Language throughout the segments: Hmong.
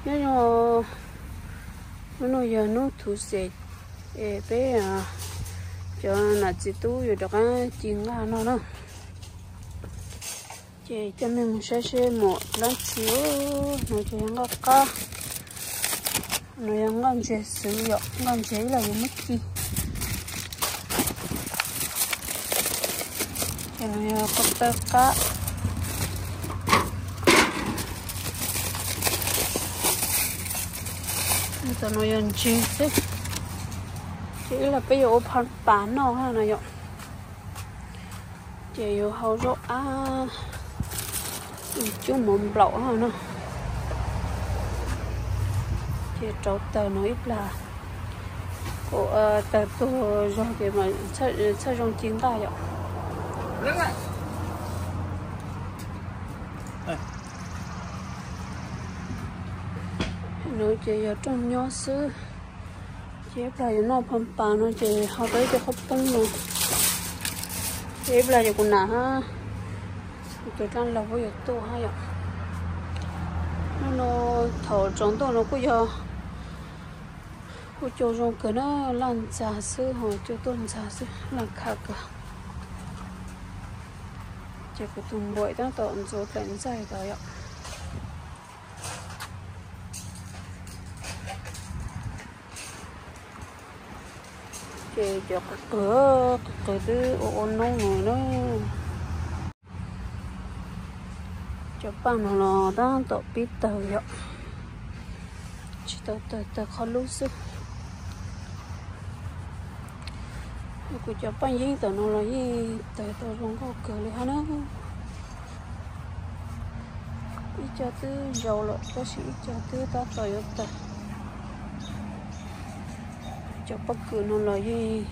Nyob zoo, hnub no yog hnub thov xeem es peb cov nam txiv tub yuav rov qab ci nqaj noj na. Ces coj nej mus saib seb muam dab tsi. No ces yog nqaj qab, no yog nqaj ntseg xwb yom, nqaj ntseg ib los yuav muab ci. Ces no yog qab tawb qab. Tam no yog ntseg xwb. Ces ib los peb yuav ua pha pas noj no yom. Ces yuav hau zaub ab, cub mov nplaum no. Ces rauv taws no ib plag, taws tuag zog ces txhawj zoo ci nqaj yom. No ces yog rooj nyob xwb. Ces ib plag yuav noj pha pas no ces hau tau ib co qhaub poob no. Ces ib plag ces kuv nam, kuv tus dab laug kuj yuav tuaj hab yom. Hnub no thaum tsaus ntuj no kuj yog, kuj cua zoo kawg na, laj ntxag xwb ho cua tuaj ntxag xwb, laj kham kawg. Ces kuv tus npaim tab tom ntxuav daim ntxaij tod yom. Ces cov qws qws, qws qws twb ua ua noob no na. Cov paj no los tab tom pib tawg yom, tsis tau tawg, tawg qhov lub xwb. Kuv cov paj yeeb tom no los yeej tawg tau zoo nkauj kawg li hab na. Ib co twb zaus lawm tab sis ib co twb tab tom yuav tawg. Cov pob kws no los yeej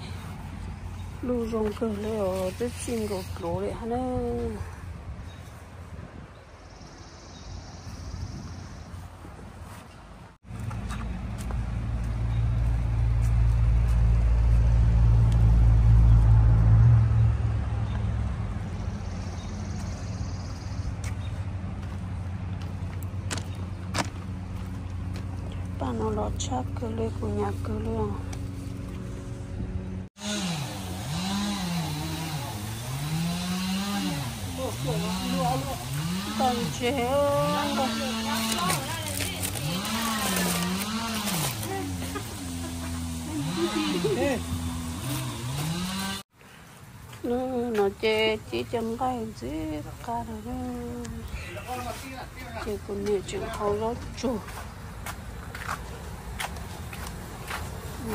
luj zoo kawg li os, twb txij nkaus dluav li hab na. Paj no los tshaj kawg li, kuv nyam kawg li os. Ntau ntses. No ces ci cov nqaij ntxim qab lawm. Ces kuv niam tseem hau zaub tsuag,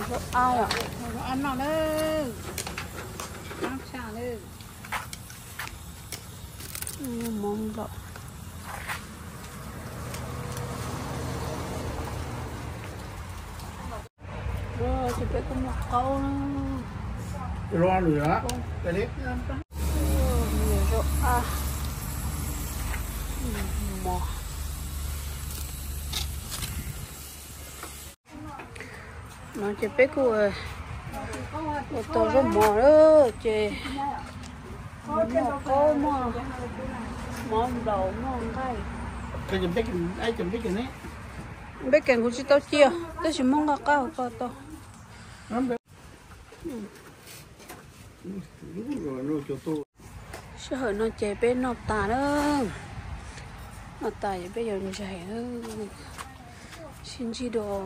zaub ab, zaub ab noj na. Mov nplaum. Ces peb kuj muaj qaub na. Zaub ab, mov. No ces peb kuj ua tau zaub mov lawm ces muaj qaub, muaj mov nplaum, muaj nqaij. Npeb kees kuv tsis tau cia, tab sis muab nqaj qab hauv ko tau. Sij hawm no ces peb noj tas na, noj tas ces peb yuav ntseg, sib ntsib dua.